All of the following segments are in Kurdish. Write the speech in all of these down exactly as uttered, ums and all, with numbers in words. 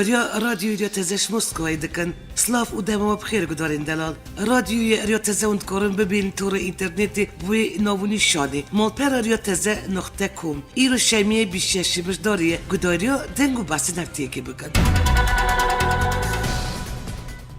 Riya Radyoyê Riya Teze ji Moskowayê dikin. Silav û dema we bi xêr gudarên delal. Radyoyê Riya Teze hûn dikarin bibînin torê înternetê bi wê nav û nîşanê, malpera riya teze noqte com. Îro şemiyê bîst şeş Mijdarê ye, guhdarî ya deng û behsên hefteyekê bikin.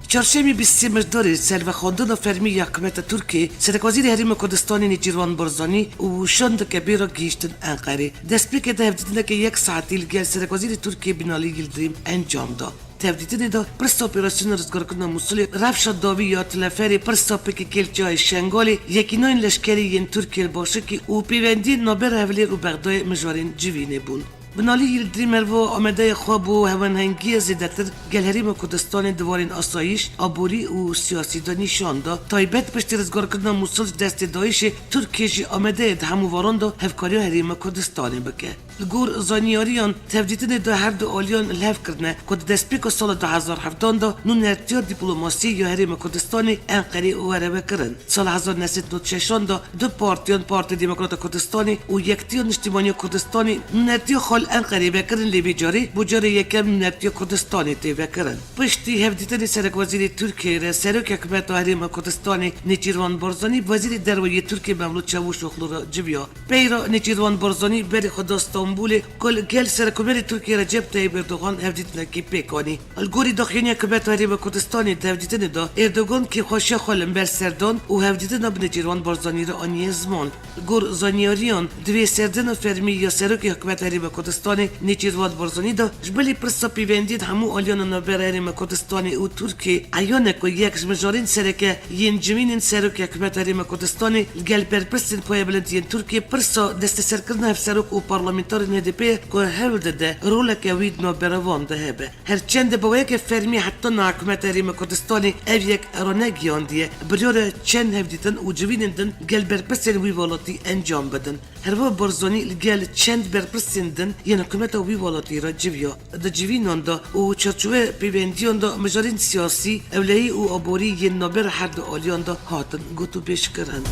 Çarşemê bîst sê Mijdarê servexwendina fermî ya hikûmeta Tirkiyê, Serekwezîrê Herêma Kurdistanê Nêçîrvan Barzanî û şandeke bê re gihîştin Enqerê. Destpêkê de hevdîtineke yek saetî li gel Serekwezîrê Tirkiyê Binalî Yildirim encam da. Di hevdîtinê de pirsa operasyona rizgarkirina Mûsilê, rewşa dawî ya teleferê, pirsa P K K li çiyayê Şengalê, yekînayên leşkerî yên Tirkiyê li Başikê û pêwendiyên navbera Hewlêr û Bexdayê mijarên civînê bûn. Binalî Yildirim her wiha amadeyê xwe bo hewenhengiyê zêdetir gel Herêma Kurdistanê di warên asayîş, aborî û siyasî de nîşan da. Taybet piştî rizgarkirina Mûsil ji destê DAIŞê, Tirkiye jî amade ye di hemû waran de hevkariya Herêma Kurdistanê bike. Li gor zanyariyan, di hevdîtinê de her du aliyan li hev kirine ku di destpêka sala du hezar hevdan de nûnertiya dîplomasî ya Herêma Kurdistanê Enqerê were vekirin. Sala hezar neh sed nod şeşan de du partiyan, Partiya Demokrata Kurdistanê û Yekitiya Niştimaniya Kurdistanê, nûnertiya xwe li Enqerê vekirin, lê vê carê bo carê yekem nûnertiya Kurdistanê tê vekirin. Piştî hevdîtinê serekwezîrê Tirkiyeyê re, serokê hikûmeta Herêma Kurdistanê Nêçîrvan Barzanî bi Wezîrê Derve yê Tirkiyê Mevlût Çavuşoglu re civiya. Peyra Nêçîrvan Barzanî berê xwe da Stenbolê ku li gel Serekomerê Tirkiyê Recep Tayyip Erdogan hevdîtinekî pêk anî. Li gorî daxuyaniya hikûmeta Herêma Kurdistanê di hevdîtinê de Erdogan kêfxweşiya xwe li hember serdan û hevdîtina bi Nêçîrvan Barzanî re aniye ziman. Li gor zanyariyan, di vê serdana fermî ya Serokê Hikûmeta Herêma Kurdistanê Nêçîrvan Barzanî de ji bilî pirsa pêvendiyên hemû aliyana navbera Herêma Kurdistanê û Tirkiyê eyan e ku yek ji mijarên sereke yên civînên Serokê Hikûmeta Herêma Kurdistanê li gel berpirsên payebilind yên Tirkiyê pirsa desteserkirina hevserok û parlamenterên H D P ye ku hewl dide roleke wî di navbera wan de hebe. Her çend bi weke fermî heta niha hikûmeta Herêma Kurdistanê ev yek ranegihandiye, biryar e çend hevdîtin û civînên din gel berpirsên wî welatî encam bidin. Her wiha Barzanî li gel çend berpirsên din yên hikûmeta wî welatî re civiya. Di civînan de û çarçoveya pêvendiyan de mijarên siyasî, ewlehî û aborî yên navbera her du aliyan de hatin gotûbêjkirin.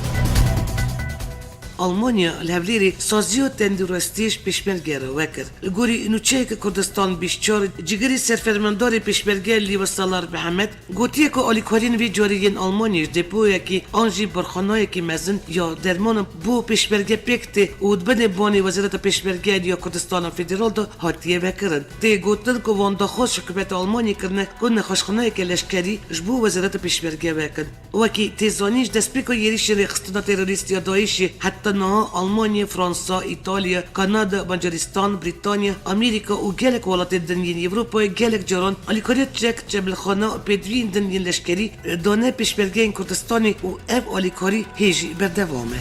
Almanya li Hewlêrê saziya tenduristiyê ji pêşmerge re vekir. Li gorî nûçeyeke Kurdistan bîst çar, cigirê serfermendarê pêşmerge Lî Weselar Mihemed gotiye ku alîkariyên vê carê yên Almanyayê ji depoyekî an jî barxanayekî mezin ya dermanan bo pêşmerge pêk tê û di binê banê Wezareta Pêşmergeyan ya Kurdistana Federal de hatiye vekirin. Tê gotin ku wan daxwaz ji hikûmeta Almanyayê kirine ku nexweşxaneyeke leşkerî ji bo Wezareta Pêşmerge vekin. Wekî tê zanîn, ji destpêka êrîşên rêxistina terorîst ya DAIŞê heta niha Almanya, Fransa, Îtalya, Kanada, Macaristan, Brîtanya, Amerîka û gelek welatên din yên Ewropayê gelek caran alîkariya çek, çemilxana û pêdiviyên din yên leşkerî dane pêşmergeyên Kurdistanê û ev alîkarî hê jî berdewam e.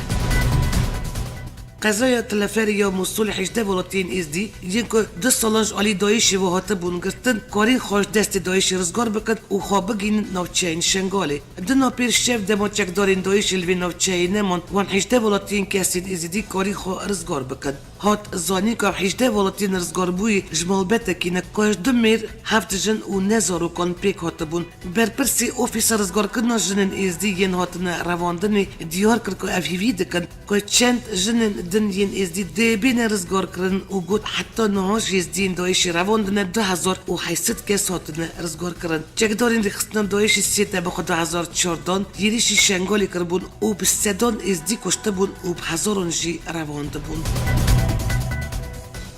Qezaya Teleferê ya Mûsulê hejdeh welatiyên Êzdî yên ku du salan ji alî DAIŞê ve hatibûn girtin, karîn xwe ji destê DAIŞê rizgar bikin û xwe bigihînin navçeyên Şengalê. Dina pêr şev dema çekdarên DAIŞê li vê navçeyê neman, wan hejdeh welatiyên kesên Êzidî karî xwe rizgar bikin. Hat zanîn ku ev hejdeh welatiyên rizgarbûyî ji malbetekî ne ku ji du mêr, heft jin û neh zarokan pêk hatibûn. Berpirsê Ofîsa Rizgarkirina Jinên Êzidî yên hatine revandinê diyar kir ku ev hîvî dikin ku çend jinên din yên Êzidî dê bêne rizgarkirin û got, heta niha ji Êzidiyên DAIŞê revandine du hezar û heyt sed kes hatine rizgarkirin. Çekdarên rêxistina DAIŞê sê Tebûxa du hezar çardan êrîşî Şengalê kiribûn û bi sedan Êzidî kuştibûn û bi hezaran jî revandibûn.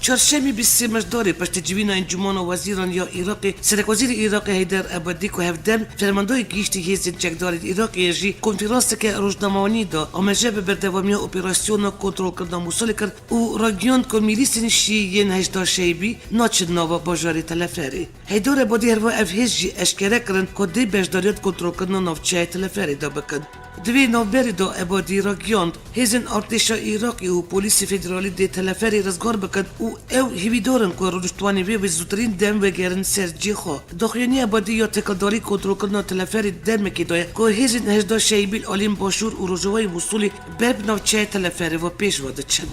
Çarşemê bîst sê Mijdarê piştî civîna Encûmena Wezîran ya Iraqê, Serekwezîrê Iraqê Heyder Ebadî ku hevdem fermandayê gihîştî hêzên çekdarên Iraqê ye jî konferanseke rojnamevanî da, amaje bi berdewamiya operasyona kontrolkirina Mûsilê kir û ragihand ku mîlîsên şîî yên Heşda Şeybî naçin nava bajarê Teleferê. Heyder Ebadî herwiha ev hêz jî eşkere kirin ku dê beşdariya di kontrolkirina navçeya Teleferê de bikin. Di vê navberê de Ebadî ragihand, hêzên artêşa Iraqê û polîsê federalî dê Teleferê rizgar bikin û ew hîvîdar in ku rûniştvanê wê bi zûtirîn dem vegerin ser cihê xwe. Daxuyaniya Ebadî ya têkildarî kontrolkirina Teleferê di demekê de ye ku hêzên Heşda Şeybî li aliyên başûr û rojavayê Mûsulê ber bi navçeya Teleferê ve pêş ve diçin.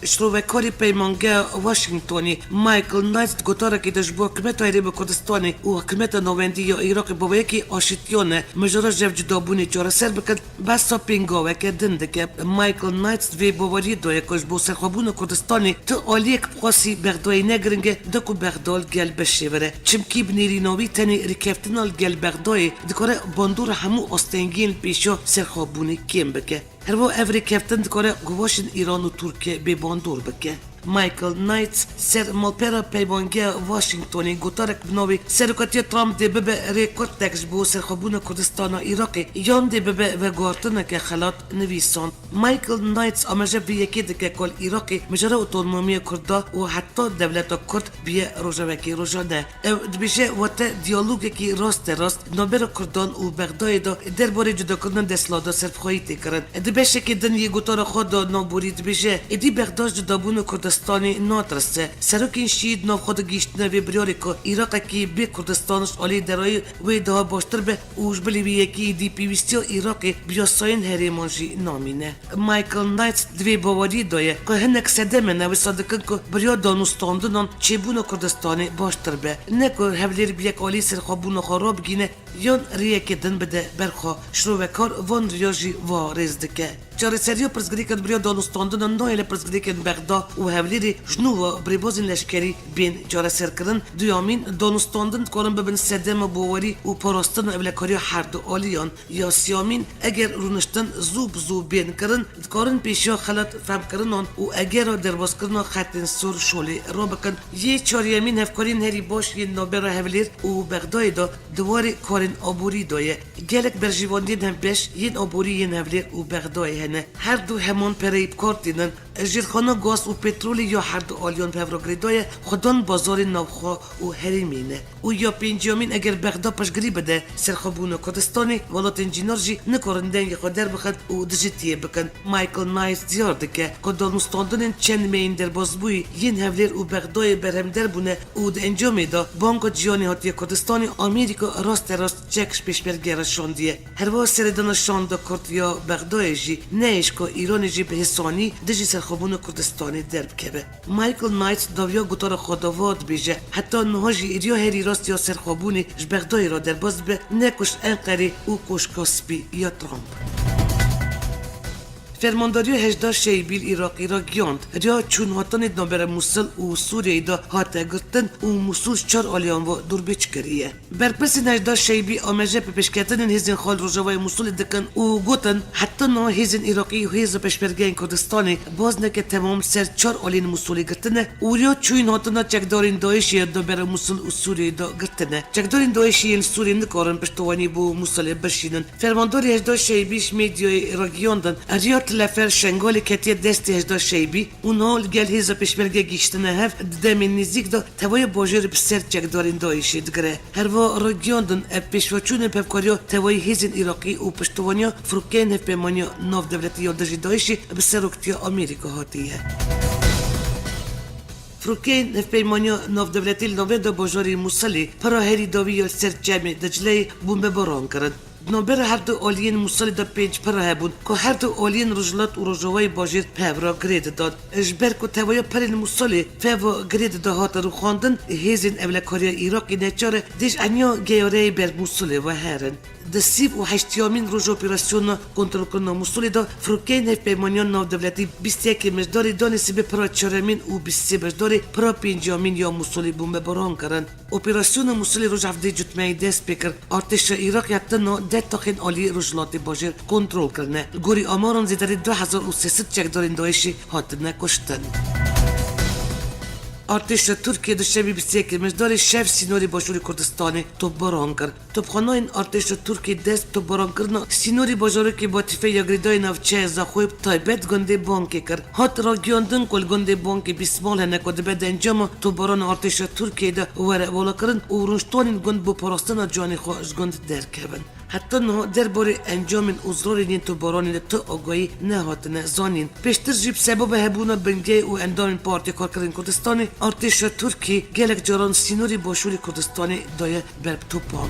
Şrovekarê Peymangeha Washingtonê Michael Knight di gotarekê de ji bo hikûmeta Herêma Kurdistanê û hikûmeta navendî ya Iraqê bi vê yekê aşîtiyan e, mijara ji ev cudabûnê çareser bikin, behsa pêngaveke din dike. Michael Knight di vê baweriyê de ye ku ji bo serxwebûna Kurdistanê tu aliyek bi xwasî Bexdayê ne giring e, da ku Bexda li gel bişêvire. Çimkî bi nêrîna wî tenê rêkeftina li gel Bexdayê dikare bandora hemû astengiyên li pêşiya serxwebûnê kêm bike. Her wiha ev rêkeftin dikare guvaşên Îran û Tirkiye bê bandor bike. Michael Knight ser malpera Peymangeha Washingtonê gotarek bi navê Serokatiya Trump dê bibe rêkurtek ji bo serxwebûna Kurdistana Iraqê yan dê bibe veguhartineke xelat nivîsand. Michael Knight amaje vê yekê dike ku li Iraqê mijara otonomiya Kurda û heta dewleta Kurd biye rojevekê rojane. Ew dibêje, wate diyalogekî rasterast di navbera Kurdan û Bexdayê de derbarê cudakirina desthilata serbixweyî tê kirin. Di beşekê din yê gotara xwe de navborî dibêje, êdî Bexda ji cudabûna Kurdistanê natirse. Serokên Şîî di nav xwe de gihîştine vê biryarê ku Iraqekî bê Kurdistan ji alî derayê wê daha baştir be û ji bilî vê yekê êdî pêwîstiya Iraqê bi yasayên herêman jî namîne. Michael Knight di vê baweriyê de ye ku hinek sedemên e wisa dikin ku bi riya danûstandinan çêbûna Kurdistanê baştir be, ne ku hevlêr bi yek alî serxwebûna xwe rabigihîne yan rêyeke din bide ber xwe. Şrovekar van riya jî va rêz dike. Çareseriya pirsgirêkan bi riya danûstandinan nayê li pirsgirêkên Bexda û hevlêrê ji nû ve bi rêbazên leşkerî bên çareserkirin. Duyamîn, danûstandin dikarin bibin sedema bawerî û parastina ewlekariya her du aliyan. Ya siyamîn, eger rûniştin zû bi zû bên kirin, dikarin pêşiya xelat fehmkirinan û egera derbaskirina xetên sor şolê rabikin. Yê çaryemîn, hevkariyên herî baş yên navbera Hevlêr û Bexdayê de di warê karên aborî de ye. Gelek berjewendiyên hevbeş yên aborî yên Hevlêr û Bexdayê hene. Her du heman pereyî bi kar tînin. Jêrxana gaz û petrolê ya her du aliyan bi hev re girêdayî xwedan bazarên navxwe û herêmî ne. Û ya pênciyamîn, eger Bexda piştgirî bide serxwebûna Kurdistanê, welatên cînar jî nikarin dengê xwe derbixin û dijitiyê bikin. Michael Knight diyar dike ku danûstandinên çend mehên derbasbûyî yên Hevlêr û Bexdayê berhemdar bûne û di encamê de Banka Cîhanê hatiye Kurdistanê Amerîka rasterast çek ji pêşmerge re şandiye. Herwiha serêdana şanda Kurd ya Bexdayê jî neyê ji ku Îranê jî bi hêsanî dijî serxwebûna Kurdistanê derbikeve. Michael Knight dawiya gotara xwe de va dibêje, heta niha jî riya herî rast ya serxwebûnê ji Bexdayê re derbas dibe, ne ku ji Enqerê û Koşka Spî ya Trump. Fermandariya Hejda Şeybî li Iraqê ragihand, riya çûn hatinê di navbera Mûsil û Sûriyeyê de hate girtin û Mûsil ji çar aliyan ve dûrbêç kiriye. Berpirsên Hejda Şeybî amaje bi pêşketinên hêzên xwe li rojavayê Mûsilê dikin û gotin, heta niha hêzên Iraqî û hêza pêşmergeyên Kurdistanê bazneke temam li ser çar aliyên Mûsilê girtine û riya çûyîn hatina çekdarên DAIŞê ya di navbera Mûsil û Sûriyeyê de girtine. Çekdarên DAIŞê yên li Sûriyê nikarin piştewanî bo Mûsilê bişînin. Fermandarê Hejda Şeybî ji medyayê ragihiyandin, riya Tilefer Şengalê ketiye destê Hejda Şeybî û niha li gel hêza pêşmerge gihîştine hev, di demên nêzîk de tevaya bajêr bi ser çekdarên DAIŞê digire. Herwiha ragihiyandin, ev pêşveçûn e bi hevkariya tevayî hêzên Iraqî û piştevaniya firokeyên Hevpeymaniya Navdewletî ya dijî DAIŞê bi seroktiya Amerîka hatiye. Firokeyên Hevpeymaniya Navdewletî li navenda bajarê Mûsilê pira herî dawî ya li ser çemê Dicleyê bombebaran kirin. Di navbera her du aliyên Mûsilê de pênc pira hebûn ku her du aliyên rojhilat û rojavayê bajêr bi hev re girê didan. Ji ber ku tevaya pirên Mûsilê bi hev ve girê dida hate rûxandin, hêzên ewlekariya Iraqê neçar e dêj eniya geyareyê ber Mûsilê ve herin. Di sî û heştiyamîn roja operasyona kontrolkirina Mûsilê de firokeyên Hevpeymaniya Navdewletî bîst yekê Mijdarê danê sibê pira çaremîn û bîst sê Mijdarê pira pênciyamîn ya Mûsilê bombebaran kirin. Operasyona Mûsilê roja hevdehê Cotmehê dest pê kir. Artêşa Iraqê heta niha deh taxên alî rojhilatê bajêr kontrol kirine. Li gorî amaran zêdetirî du hezar û sê sed çekdarên DAIŞê hatine kuştin. Artêşa Tirkiyê duşemî bîst yekê Mijdarê şev sînorê başûrê Kurdistanê topbaran kir. Topxanayên artêşa Tirkiyê dest bi topbarankirina sînorê bajarokê Batîfê ya girêdayî navçeya Zaxoyê bi taybet gundê Bankê kir. Hat ragihiyandin ku li gundê Bankê bîst mal hene ku dibe di encama topbarana artêşa Tirkiyê de were valakirin û rûniştvanên gund bo parastina canê xwe ji gund derkevin. Heta niha derbarê encamên û zirarên yên topbaranê de tu agahî nehatine zanîn. Pêştir jî bi sebeba hebûna bingehê û endamên Partiya Karkerên Kurdistanê, artêşa Tirkiyê gelek caran sînorê başûrê Kurdistanê daye ber bi topan.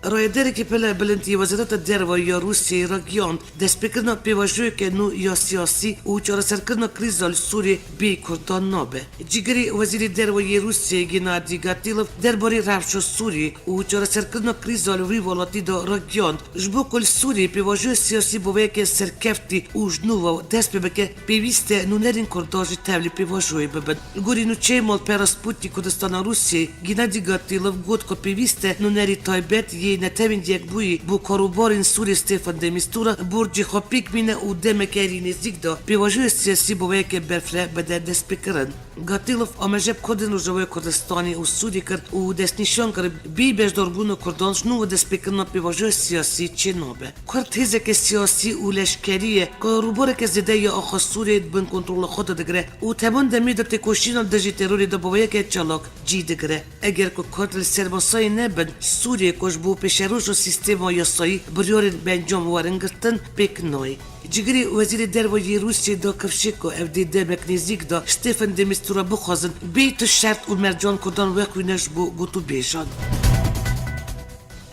Rayederekî pele bilind yê Wezareta Derve ya Rûsyayê ragihand, destpêkirina pêvajoyeke nû ya siyasî û çareserkirina krîza li Sûriyê bêyî Kurdan nabe. Cîgirê Wezîrê Derve yê Rûsyayê Gennady Gatilov derbarê rewşa Sûriyê û çareserkirina krîza li wî welatî de ragihand, ji bo ku li Sûriyê pêvajoya siyasî biveyeke serkeftî û ji nû ve dest pê bike, pêwîst e nûnerên Kurdan jî tevlî pêvajoyê bibin. Li gorî nûçeyê malpera Sputnik Kurdistana Rûsyayê, Gennady Gatilov got ku pêwîst e nûnerî taybet yê Netewên Yekbûyî bo karûbarên Sûriyê Stefan de Mistura borcê xwe pêk bîne û demeke herî nêzîk de pêvajoya siyasî biveyeke berfireh bide destpêkirin. Gatilov amaje bi Kurdên Rojavayê Kurdistanê û Sûriyê kir û destnîşan kir, bê beşdarbûna Kurdan ji nû ve destpêkirina pêvajoya siyasî çênabe. Kurd hêzeke siyasî û leşkerî ye ku rûbareke zêde ya axa Sûriyê di bin kontrola xwe de digire û di heman demê de têkoşîna dijî terorê de bi veyeke çalak cî digire. Eger ku Kurd li ser masayê nebin, Sûriyê ku ji bo pêşeroja sîstema yasayî biryarên bi encam werin girtin, pêk nayê. Cîgirê Wezîrê Derve yê Rûsyayê da kifşê ku ev dê demek nêzîk de Stefan de Mistura bixwazin bê tu şert û mercan Kurdan wexwîne ji bo gotûbêjan.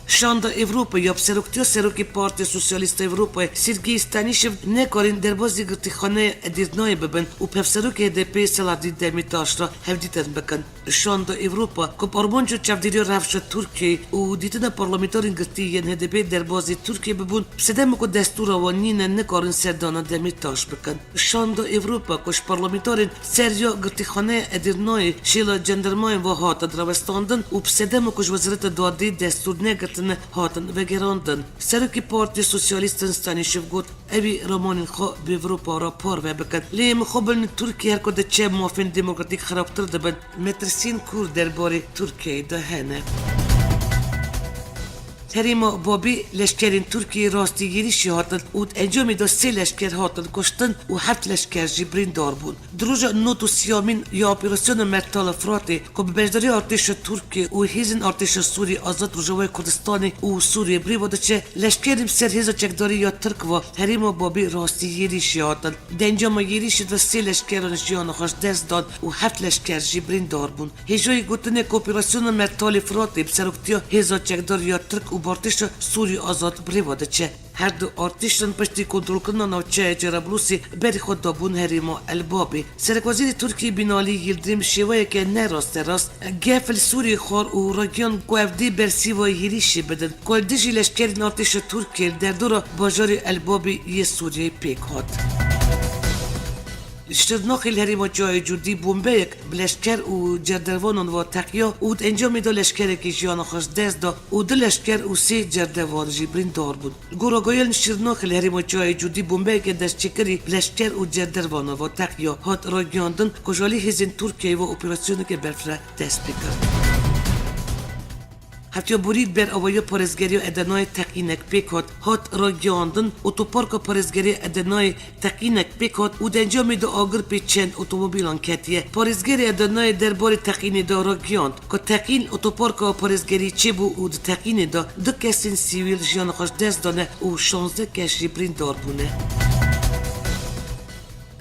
Şanda Ewropa ya bi seroktiya Serokê Partiya Sosyalîst a Ewropayê Sergey Stanîşev nekarîn derbazî girtîxaneya Edirnayê bibin û bi hevserokê H D P Selahattin Demirtaş re hevdîtin bikin. Şanda Ewropa ku bi armanca çavdêriya rewşa Tirkiyeyê û dîtina parlamenterên girtî yên H D P derbazî Tirkiyeyê bibûn, bi sedema ku destûra wan nîne nikarin serdana Demirtaş bikin. Şanda Ewropa ku ji parlamenterên ser ya girtîxaneya Edirnayê şêla cendermayên ve hatin rawestandin û bi sedema ku ji Wezareta Dadê destûr negirtine hatin vegerandin. Serokê Partiya Sosyalîstan Stanîşev got, ew ê ramanên xwe bi Ewropa re parve bikin. Lê mixabin li Tirkiyê her ku diçe mafên demokratîk xirabtir dibin. Metirsiyên kûr derbarê Tirkiyeyê de hene. Herêma Babî leşkerên Tirkiyê rastî êrîşê hatin û di encamê de sê leşker hatin kuştin û heft leşker jî birîndar bûn. Di roja nod û siyamîn ya Operasyona Mertala Firatê ku bi beşdariya artêşa Tirkiyê û hêzên artêşa Sûriyê Azad Rojavayê Kurdistanê û Sûriyê birêve diçe, leşkerên bi ser hêza çekdarî ya Tirk ve herêma Babî rastî êrîşê hatin. Di encama êrîşê de sê leşkeran jiyana xwe ji dest dan û heft leşker jî birîndar bûn. Hêjayî gotinê ku Operasyona Mertalê Firatê bi seroktiya hêza çekdar ya Tirk û bi artêşa Sûrî Azad birêve diçe. Her du artêşan piştî kontrolkirina navçeya Cerablusê berî xwe dabûn herêma El Babê. Serekwezîrê Tirkiyê Binalî Yildirim şêweyeke ne rasterast gef li Sûriyê xwar û ragihand ku ev dê bersîva êrîşê bidin, ku li dijî leşkerên artêşa Tirkiyê li derdora bajarê El Babê yê Sûriyeyê pêk hat. Li Şirnaxê li herêma Çiyayê Cûdî bombeyek bi leşker û cerdervanan ve teqiya û di encamê de leşkerekî jiyana xwe ji dest da û du leşker û sê cerdevan jî birîndar bûn. Li gor agahiyên Şirnaxê li herêma Çiyayê Cûdî bombeyeke destçêkirî bi leşker û cerdervanan ve teqiya, hat ragihandin ku ji alî hêzên Tirkiyeyê ve operasyoneke berfireh dest pê kir. Hefteya borî ber avahiya parêzgeriya Edenayê teqînek pêk hat, hat ragihandin otoparka parêzgeriya Edenayê teqînek pêk hat û di encamê de agir pê çend otomobîlan ketiye. Parêzgerê Edenayê derbarê teqînê de ragihand ku teqîn otoparka parêzgerî çêbû û di teqînê de du kesên sivîl jiyana xwe ji dest dane û şazdeh kes jî birîndar bûne.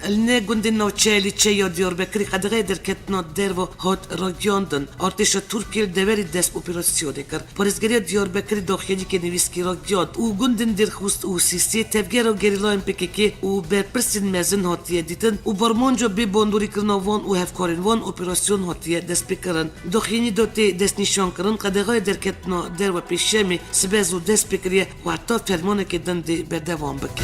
Li ne gundên navçeya Lîçe ya Diyarbekirê qedexeya derketina derve hat ragihandin. Artêşa Tirkiyê li deverê dest bi operasyonê kir. Parêzgeriya Diyarbekirê daxuyaniyeke nivîskî ragihand û gundên Dêrxist û Sîsê tevgera gerîlayên P K K û berpirsên mezin hatiye dîtin û bi armanca bê bandorîkirina wan û hevkarên wan operasyon hatiye destpêkirin. Daxuyanî de tê destnîşankirin, qedexeya derketina derve pêşemê sibe zû dest pê kiriye û heta fermaneke din dê berdewam bike.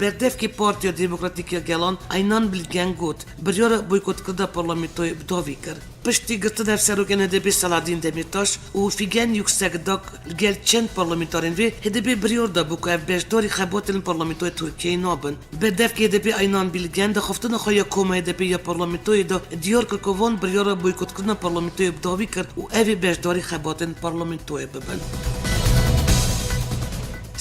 Berdevkê Partiya Demokratîk ya Gelan Aynan Bilgen got, biryara boykotkirina parlamentoyê bi dawî kir. Piştî girtina hevserokên H D P Selahattin Demirtaş û Figen Yüksekdag li gel çend parlamenterên vê, H D P biryar dabû ku ev beşdarî xebatên parlamentoyê Tirkiyeyê nabin. Berdevkê H D P Aynan Bilgen di xiftina xwe ya koma H D P ya parlamentoyê de diyar kir ku van biryara boykotkirina parlamentoyê bi dawî kir û ev ê beşdarî xebatên parlamentoyê bibin.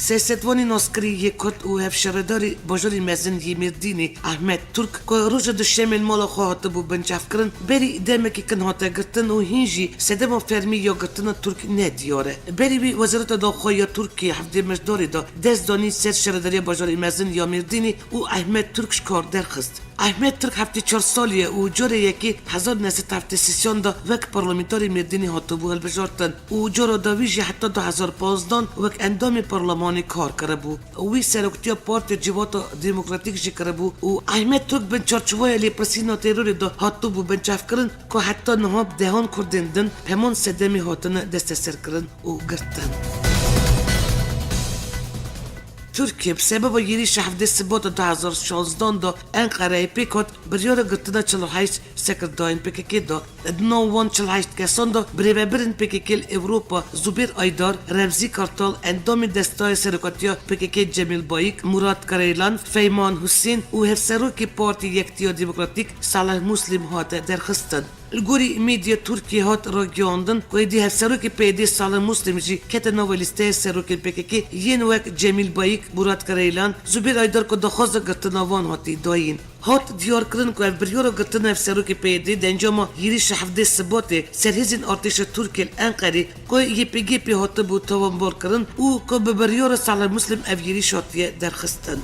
Siyasetvanê naskirî yê Kurd û hevşaredarê bajarê mezin yê Mêrdînê Ahmet Turk, ku roja Duşemê li mala xwe hatibû binçavkirin, berî demekî kin hate girtin û hîn jî sedema fermî ya girtina Turk ne diyar e. Berî wî Wezareta Navxwe ya Tirkiyê heftê Mejdarê de dest danî ser şaredariya bajarê mezin ya Mêrdînê û Ahmet Turk ji kar derxist. Ahmet Türk heftê çar salî ye û carê yekê hezar neh sed heftê sêyan de wek parlamenterê Mêrdînê hatibû hilbijartin û cara dawî jî heta du hezar panzdan wek endamê parlemanê kar kiribû. Wî seroktiya Partiya Civata Demokratîk jî kiribû û Ahmet Türk bin çarçovaya lêpirsîna terorê de hatibû binçavkirin, ku heta niha bi dehan Kurdên din peman sedemê hatine desteserkirin û girtin. Tirkiye bi sebeba yêrîşa hevdeh Sibata du hezar şazdan de Enqereyê pêk hat, biryara girtina çil û heşt sekirdayên P K K da. Di nav wan çil û heşt kesan de birêvebirên P K K li Ewropa, Zubêr Aydar, Remzî Kartal, endamê Destaya Serokatiya P K K Cemîl Bayik, Murat Karaylan, Feyman Husên û Hevserokê Partî Yektiya Demokratîk Salih Muslim hate derxistin. Li gorî medya Tirkiyê hat ragihandin ku êdî hevserokê P Y D Salih Muslim jî kete nava lîsteya serokên P K K yên wek Cemîl Bayik, Murat Karaylan, Zubêr Aydar ku daxwaza girtina wan hatî dayîn. Hat diyarkirin ku ev biryara girtina hevserokê P Y D di encama yêrîşa hevdeh Sibatê ser hêzên artêşa Tirkiyê li Enqerê ku Y P G pê hatibû tawanbarkirin û ku bi biryara Salih Muslim ev yêrîş hatiye derxistin.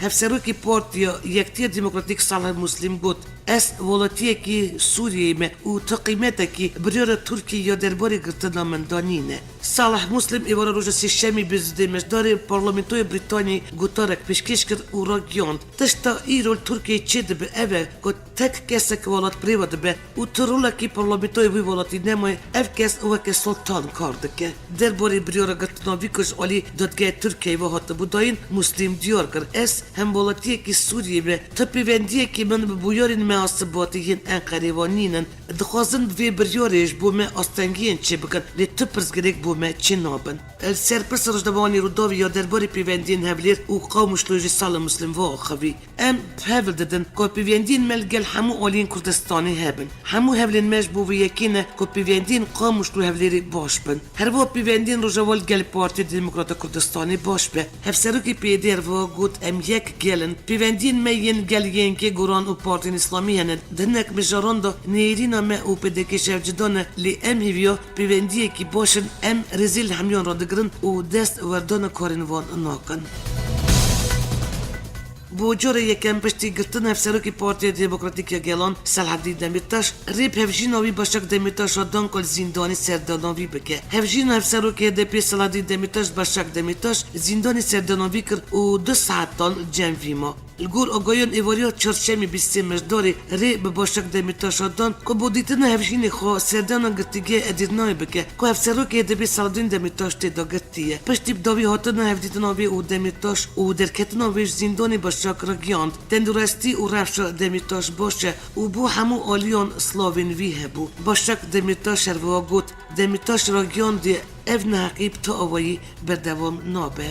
Hevserokê Partiya Yektiya Demokratîk Salih Muslim got, Ez welatiyekî Sûriyeyê me û tu qîmetekî biryara Tirkiyê ya derbarê girtina min de nîne. Salih Muslim êvara roja Sêşemê bi zûdê Mejdarê Parlamentoya Brîtanî gotarek pêşkêş kir û ragihand, Tişta îro li Tirkiyeyê çêdibe ev e ku tek kesek welat bi rê ve dibe û tu rolekî parlamentoyê wî welatî nemaye, ev kes weke sultan kar dike. Derbarê biryara girtina vî ku ji alî dadgehê Tirkiyeyê ve hatibû dayîn, Muslim diyar kir, Ez hemwelatiyekî Sûriyê me, tu pêvendiyekî min bi bûyerên me a Sibatê yên Enqerê ve nînin. Dixwazin bi vê biryarê ji bo me astengiyên çêbikin, lê tu pirsgirêk bo me çênabin. Li ser pirsê rojnamevanî Rûdawî ya derbarê pêvendiyên Hevlêr û Qamişlo jî Salih Muslim ve axivî, Em bi hev didin ku pêvendiyên me li gel hemû aliyên Kurdistanê hebin. Hemû hewlên me ji bo vê yekê ne ku pêvendiyên Qamişlo û Hevlêrê baş bin. Her wiha pêvendiyên Rojava li gel Partiya Demokrata Kurdistanê baş be. Hevserokê P Y D her wiha got, Em yek gel in. Pêvendiyên me yên gel Y N K, Goran û Partiyên Îslamî hene. Di hinek mijaran de nêrîna me û P D K ji hev cuda ne, lê em hêviya pêvendiyekî baş in, em rêzê li hemûyan radigirin û dest werdana karên wan nakin. Bo cara yekem piştî girtina hevserokê Partiya Demokratîk ya Gelan Selahaddîn Demîrtaş, rê bi hevjîna wî Başak Demîrtaş re dan ku li zîndanê serdana wî bike. Hevjîna hevserokê H D P Selahaddîn Demîrtaş Başak Demîrtaş zîndanê serdana wî kir û du saetan cem vî ma. Li gor agahiyan êvariya çarşemê bîst sê Mejdarê rê bi Başak Demîrtaş re dan ku bo dîtina hevjînê xwe serdana girtîgehê Edîrnayê bike ku hevserokê H D P Selahaddîn Demîrtaş tê de girtî ye. Piştî bi dawî hatina hevdîtina wê û Demîrtaş û derketina wê ji zîndanê Başak ragihand, Tendurestî û rewşa Demîrtaş baş e û bo hemû aliyan slavên wî hebû. Başak Demîrtaş her wiha got, Demîrtaş ragihandiye, ev neheqî bi tu awayî berdewam nabe.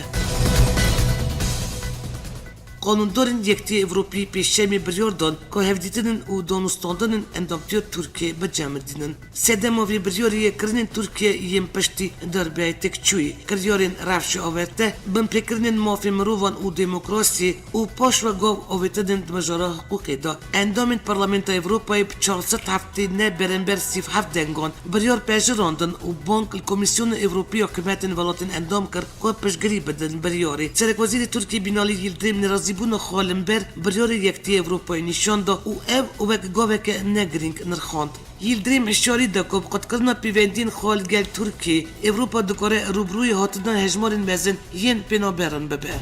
Qanûndarên Yektiya Ewropî pêşemê biryar dan ku hevdîtinên û danûstandinên endamtiya Tirkiyê bicemidînin. Sedema vê biryarê ye kirinên Tirkiye yên piştî derbeyê têkçûyî, kiryarên rewşa awarte, binpêkirinên mafê mirovan û demokrasiyê û paş ve gav avêtinên di mijara hiqûqê de. Endamên Parlamentoya Ewropayê bi çar sed heftê neh berember sî û heft dengan biryar pejirandin û bang li Komîsyona Ewropî ya Hikûmetên Welatên Endam kir ku piştgirî bidin biryarê. Serekwezîrê Tirkiyê Binalî Yildirim nerazîbûna xwe li hember biryarê Yektiya Ewropayê nîşan da û ev wek gaveke ne girîng nirxand. Yildirim hişyarî da ku bi qutkirina pêvendiyên xwe li gel Tirkiyê, Ewropa dikare rûbirûyê hatina hejmarên mezin yên pênaberan bibe.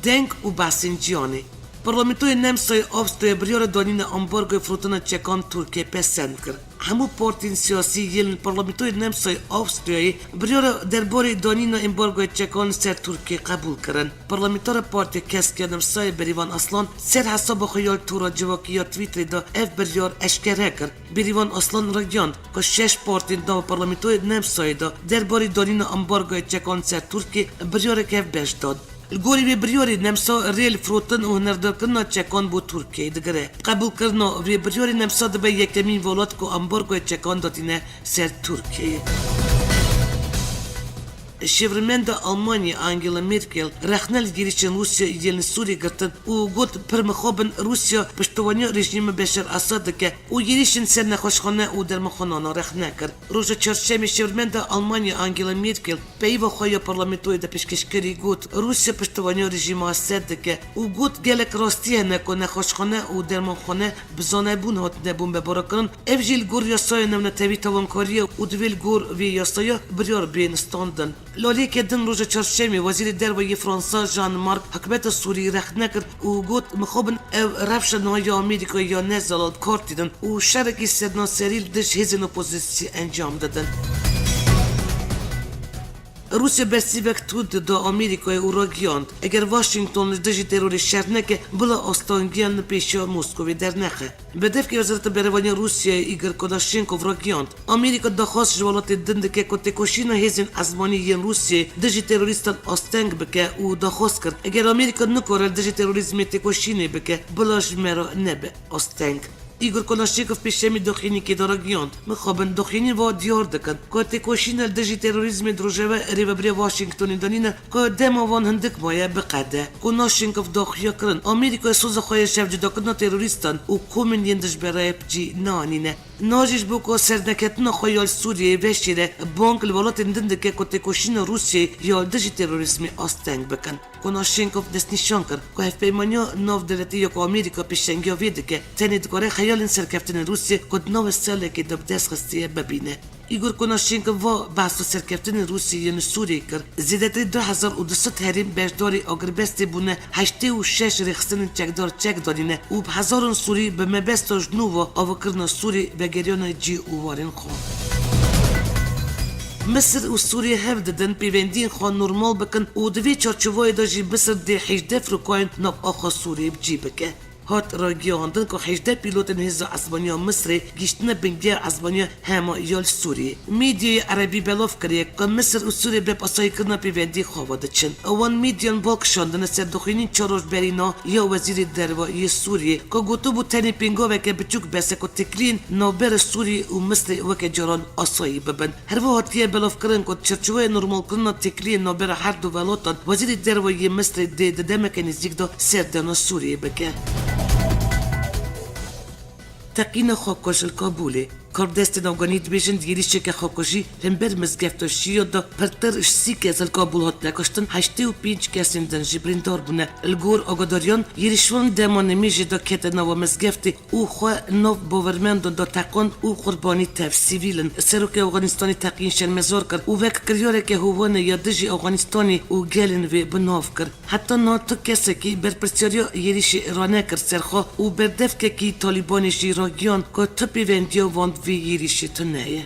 Deng û behsên cîhanê. Parlamentoyê Nemsayê Awistoyê biryara danîna ambargoyê firotina çekan Tirkiyê pesend kir. Hemû partiyên siyasî yên li Parlamentoyê Nemsayê Awistoyê biryara derbarê danîna ambargoya çekan li ser Tirkiyê qebûl kirin. Parlamentara Partiya Kesk ya Nemsayê Berîvan Aslan ser hesaba xwe ya li tora civakî ya Twitterê de ev biryar eşkere kir. Berîvan Aslan ragihand ku şeş partiyên di nava Parlamentoyê Nemsayê de derbarê danîna ambargoya çekan ser Tirkiyê biryarek hevbeş dan. Li gorî vê biryarê Nemsa rê li firotin û hinedarkirina çekan bo Tirkiyeyê digire. Qebûlkirina vê biryarê Nemsa dibe yekemîn welat ku ambargoya çekan datîne ser Tirkiyeyê. Şêwirmenda Almanyayê Angela Merkel rexne li êrişên Rûsya yên li Sûriyê girtin û got, pir mixabin Rûsya piştevaniya rejîma Beşar Esad dike û êrişên ser nexweşxane û dermanxanan rexne kir. Roja çarşemê şêwirmenda Almanyayê Angela Merkel peyva xwe ya parlamentoyê de pêşkêşkerî got, Rûsya piştevaniya rejîma Esad dike û got, gelek rastî hene ku nexweşxane û dermanxane bi zanebûn hatine bombebarankirin, ev jî li gor yasaya navnetewî tawankariye û divê li gor vê yasaya biryar bên standin. Li aliyekê din roja çarşemê Wezîrê Derve yê Fransa Jean-Marc hikûmeta Sûrî rexne kir û got, mixabin ew rewşa niha ya Amerîkayê ya ne zelal bi kar tînin û şerekî sernaserî li dij hêzên opozîsyê encam didin. Rûsya bersîvek tund da Amerîkayê û ragihand, eger Washington li dijî terorê şer neke, bila astangiyan li pêşiya Moskovê dernexe. Berdevkê Wezareta Berevaniya Rûsyayê Igor Konashenkov ragihand, Amerîka daxwaz ji welatên din dike ku têkoşîna hêzên ezmanî yên Rûsyayê dijî terorîstan asteng bike û daxwaz kir, eger Amerîka nikare li dijî terorîzmê têkoşînê bike, bila ji me re nebe asteng. Igor Konashenkov pêşemî doxînekê de ragihand, mixabin doxînên va diyar dikin ku têkoşîna li dijî terorîzmê di rojeve rêvebiriya Washingtonê de nîne ku dema wan hindik maye biqede. Konashenkov daxuya kirin, Amerîka soza xwe ya şevcudakirina terorîstan û komên yên dijberayê bi cî nanîne. Niha jî ji bo ku serneketina xwe ya li Sûriyeyê veşêre, bang li welatên din dike ku têkoşîna Rûsyayê ya li dijî terorîzmê asteng bikin. Konashenkov destnîşan kir ku hevpeymaniya navdewletî ya ku Amerîka pêşengiya vê dike, tenê dikare xeyalên serkeftinên Rûsya ku di nava salekê de bi dest xistiye bibîne. Igor Konashenkov va behsa serkeftinên Rûsya yên li Sûriyê kir. Zêdetirî du hezar û du sed herêm beşdarî agirbestê bûne, heştê û şeş rêxistinên çekdar çek danîne û bi hezaran Sûrî bi mebesta ji nû ve avakirina Sûrî vegeriyane cî û warên xwe. Misir û Sûriyê hev didin pêvendiyên xwe normal bikin û di vê çarçovayê de jî Misir dê hejdeh firokayên nav axa Sûriyê bi cî bike. Hat ragihandin ku hejdeh pîlotên Hêza Esmaniya Misirê gihîştine bingeha esmaniya hema ya li Sûriyê. Medyayê erebî belav kiriye ku Misir û Sûriyê berpasayîkirina pêvendiyê xwe ve diçin. Wan medyan bal kişandine ser doxînên çar roj berî na ya Wezîrê Derve yê Sûriyê ku gotibû tenê pêngaveke biçûk bes e ku têkiliyên navbera Sûriyê û Misirê weke caran asayî bibin. Her wiha hatiye belavkirin ku di çarçoveya normalkirina têkiliyên navbera her du welatan, Wezîrê Derve yê Misirê dê di demeke nêzîk de serdana Sûriyê bike. Teqîna xakoj li Kabûlê. Karbidestên Afganî dibêjin, di êrîşeke xakojî li hember mizgefta Şîya de pirtir ji sî kes li Kabûl hatine kuştin, heştê û pênc kesên din jî birîndar bûne. Li gor agadariyan, êrîşvan dema nimêjê de kete nava mizgeftê û xwe nav bawermendan de teqand û qurbanî tev sivîl in. Serokê Afganistanê teqîn şermezar kir û wek kiryareke hovane ya dijî Afganistanê û gelên wê bi nav kir. Heta niha tu kesekî berpirsyariya êrîşê ranekir ser xwe û berdevkekî Talîbanê jî ragihand ku tu pêvendiya wan vê êrîşê tune ye.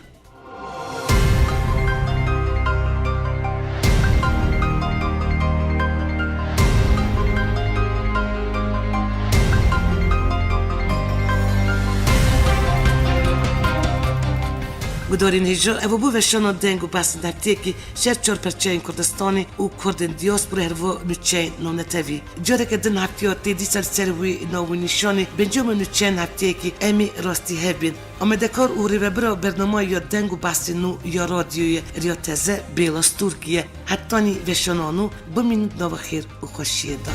Gudarên hêja, ev bû veşana deng û behsên hefteyekî ji her çar perçeyên Kurdistanê û Kurdên diaspora, herva nûçeyên navnetewî. Careke din hefteya tê dîsa li ser wî nav û nîşanê, bêncama nûçeyên hefteyekî em ê rastî hev bên. Amadekar û rêvebira bernama ya deng û behsên nû ya radyoyê Riya Teze Bêla Stûrkî ye. Hetanî veşana nû, bimînin di nava xêr û xweşiyê de.